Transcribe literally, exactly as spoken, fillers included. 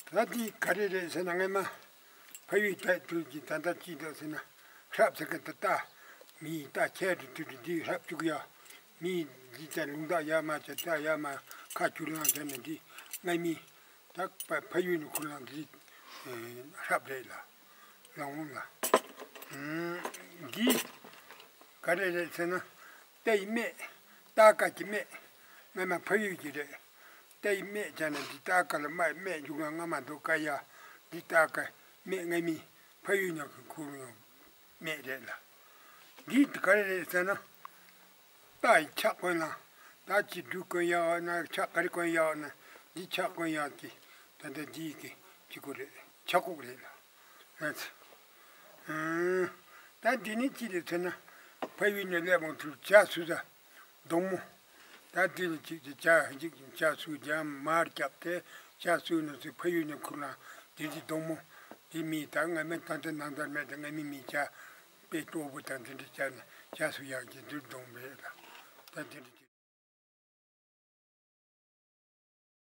ད་འདི་ག་རེ་རེད་ཟེར་ན། སྔ་མ་ཕ་ཡུལ་དེར་དུས་ཀྱི་ད་ལྟ་ཅི་འདུག་ཟེར་ན། ཧྲབ་ཟེར་གི་འདི་ལྟ། མི་ཡི་རྟ་ཁྱེར་དུ་དུས་དུ་འདི་ཧྲབ་བཅུག་ཡ། མི་ཡི་འདི་ལྟ་ལུང་རྟགས་ཡར་མར་བྱས། རྟ་ཡར་མར་ཁ་བསྒྱུར་ལངས་བྱས་ནས། འདི་སྔ་མི་ད་ཕ་ཕ་ཡུལ་ནས་ཁུར་ལངས། འདི་ཧྲབ་རེད་ལ། ལོང་ལོང་ལ། འདི་ག་རེ་རེད་ཟེར་ན། རྟའི་སྨད། རྟ་ཀ་གི་སྨད། སྔ་མ་ཕ་ཡུལ་གྱི་རེད། རྟའི་སྨད་བྱས་ན་འདི་རྟ་ཀ་ལ་སྨད་སྨད་འཇུག་ན་སྔ་མ་འདུག་ཀ་ཡ། འདི་རྟ་ཀ་སྨད། སྔ་མི་ཕ་ཡུལ་ནས་ཁུར་ཡོང་སྨད་རེད་ལ། འདི་ག་རེ་རེད་ཟེར་ན། རྟ་ཡི་ཕྱག་གོན་ལ། ད་ཅི་འབྲུ་གོན་ཡག་ན། ཕྱག་ག་རེ་གོན་ཡག་ན། འདི་ཕྱག་གོན་ཡག་གི་ད་ལྟ་འདི་གི་གཅིག་པོ་རེད། ཕྱག་ཁོག་རེད་ལ། ཨ་ཙི། ཨང་། ད་འདི་ནི་ཅི་རེད་ཟེར་ན། ཕ་ཡུལ་ནས་སླེབས་འོང་དུས་ཇ་བསྲུབས་ས་སྡོང་མོ། ད་འདི་ལ་ཅིག་ཅིག་ཇ་ཅིག་ཇ་བསྲུབས། ཇ་མར་བརྒྱབ་སྟེ་ཇ་བསྲུབས་ནས་ཚེ་ཕ་ཡུལ་ནས་ཁུར་ལངས། འདི་འདི་སྡོང་མོ། འདི་མི་ད་སྔ་མའི་ད་ལྟ་ནང་ལྟར་མེད་དེ། སྔ་མི་མི་ཇ་དཔེ་སྟོབས་པོ་དང་འདི་འདྲ་བྱས་ནས་ཇ་བསྲུབས་ཡག་གི་འདིར་སྡོང་མོ་རེད་ལ། ད་འདི་འདྲ།